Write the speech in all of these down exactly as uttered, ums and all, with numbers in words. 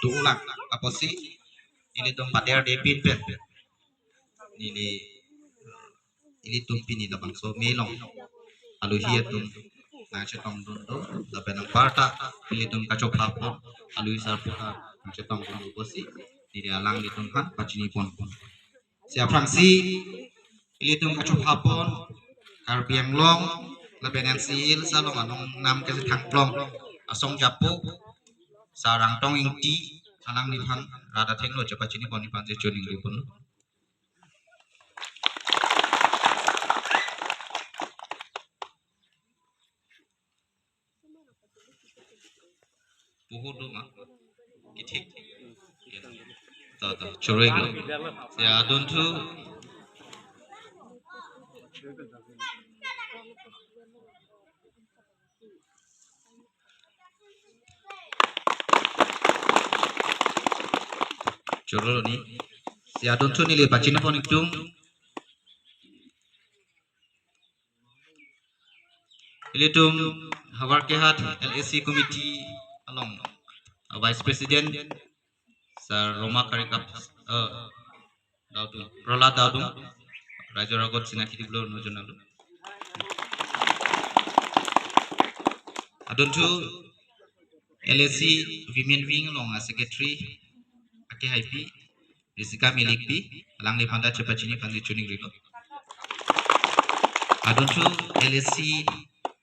Tulak apotsi ilitum pader de pin pen. Neli ilitum pini labangso melong alohi atum nangchetongdun do, lapen anparta ilitum kachopha pon alohi sarpo nangchetongdun do apotsi neli alanglitum aphan pachini pon pon. Si aphrangsi ilitum kachopha pon Karbi Anglong lapen N C Hills along anong nam kethang plong asong japo Sar Rangtong Ingti, alangliphan rat athengno chepachini pon aphan si choningripon. Puhut do ma? Kithik. Ya. Ta ta, choroi lo. Ya, adunthu. Choroi ni. Ya, adunthu neli pachini pon ingtung. Ilitum Howraghat L A C Committee along, uh, Vice President Sar Roma Karikap, uh, Daodung, Prola Daodung, Raijo Ragot Sinakidi Blono Jonalo. Adunthu L A C Women Wing along a Secretary, ake hai pi, Jessica Milikpi, alangliphan ta chepachini aphan si choningrilo. Adunthu L A C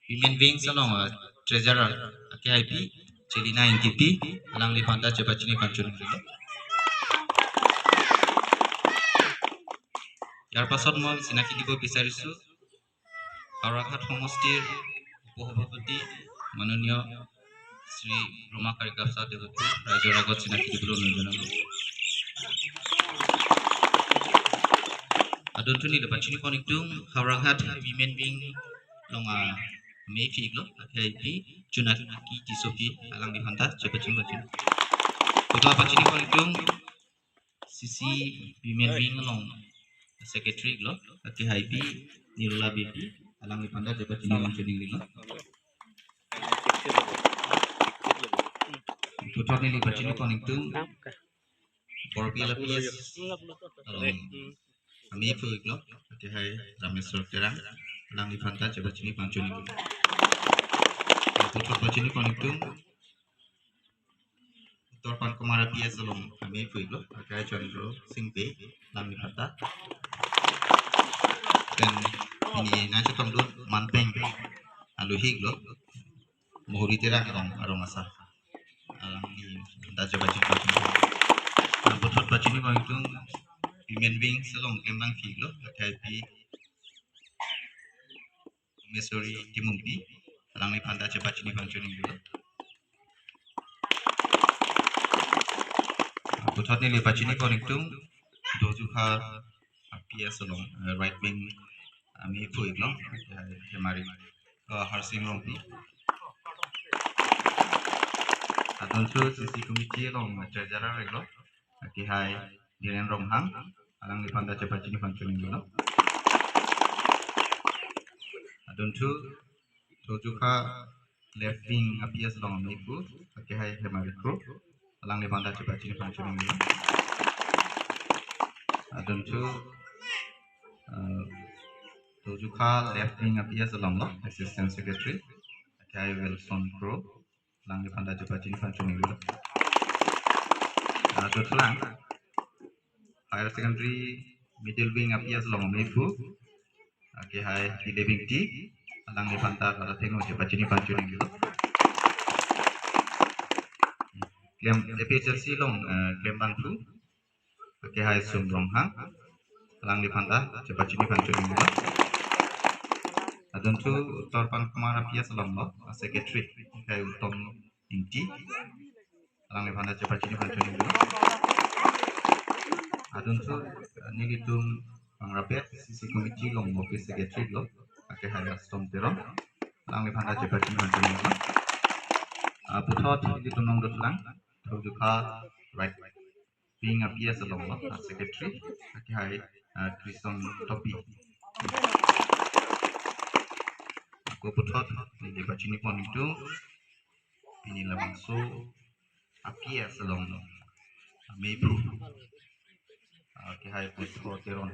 Women Wings along, uh, Treasurer, ake hai pi, Chelina Ingtipi, alangliphan ta chepachini aphan choningrilo. Yarpasot mo sinakidi bo bisarisu, Howraghat Somostir Upo Sabhapati, Mananiya Shri Roma Karikap Sir Devote, Raijo Ragot Sinakidi Blono Jonalo. Adunthu neli pachini pon ingtung, Howraghat Women Wing along a mephi lo, ake hai pi, Chunaki Tissopi, alangliphan ta chepachini pon ingtung. Puthot pachini pon ingtung, C C Women Wing along Secretary lo, ake hai pi Nirula Beypi, alangliphan ta chepachini aphan choningrilo. Puthot neli pachini pon ingtung, Borbil P S along a mephu lo, ake hai Rameswar Terang, alangliphan ta chepachini aphan choningrilo. Puthot pachini pon ingtung, Torpan Kumar P S along a mephu lo, ake hai Chandra Singh Bey, alangliphan ta. Then pini nangchetongdun manpeng alohi lo, Mohori Terang arong, arong asar. Alangliphan ta chepachini aphan choningrilo. Puthot pachini pon ingtung, Women Wing along kembang phi lo, ake hai pi Mesori Timungpi, alangliphan ta chepachini aphan choningrilo. Puthot neli pachini pon ingtung, Dojukha P S along, uh, right wing a mephu lo, uh, Hemari, uh, Harsing Rongpi. Adunthu C C Committee along, uh, Treasurer lo, ake hai Dhiren Ronghang, alangliphan ta chepachini aphan choningrilo. Adunthu Dojukha left wing a P S along a mephu, ake hai Hemari Kro, alangliphan ta chepachini aphan choningrilo. Adunthu, uh, Dojukha left wing a P S along lo, Assistant Secretary, ake hai Wilson Kro, alangliphan ta chepachini aphan choningrilo. Ah, dothulang Higher Secondary Middle Wing a P S along a mephu, ake hai Dilip Ingti, alangliphan ta rat athengno chepachini aphan choningrilo. Klem A P H L C along, eh, klembangphu, ake hai Sum Ronghang, alangliphan ta chepachini aphan choningrilo. Adunthu Torpan Kumar a P S along lo, a Secretary, ake hai Uttom Ingti, alangliphan ta chepachini aphan choningrilo. Adunthu, eh, nelitum Pangrapet C C Committee along Office Secretary lo, ake hai Astom Teron, alangliphan ta chepachini aphan choningrilo. Ah, puthot nelitum nangdothulang, Dojukha right wing a P S along lo, ah, Secretary, ake hai, ah, Krison Topi. Ako puthot neli pachini pon ingtung, pini labangso a-P S along mebru, ah, kehai Puthot Teron.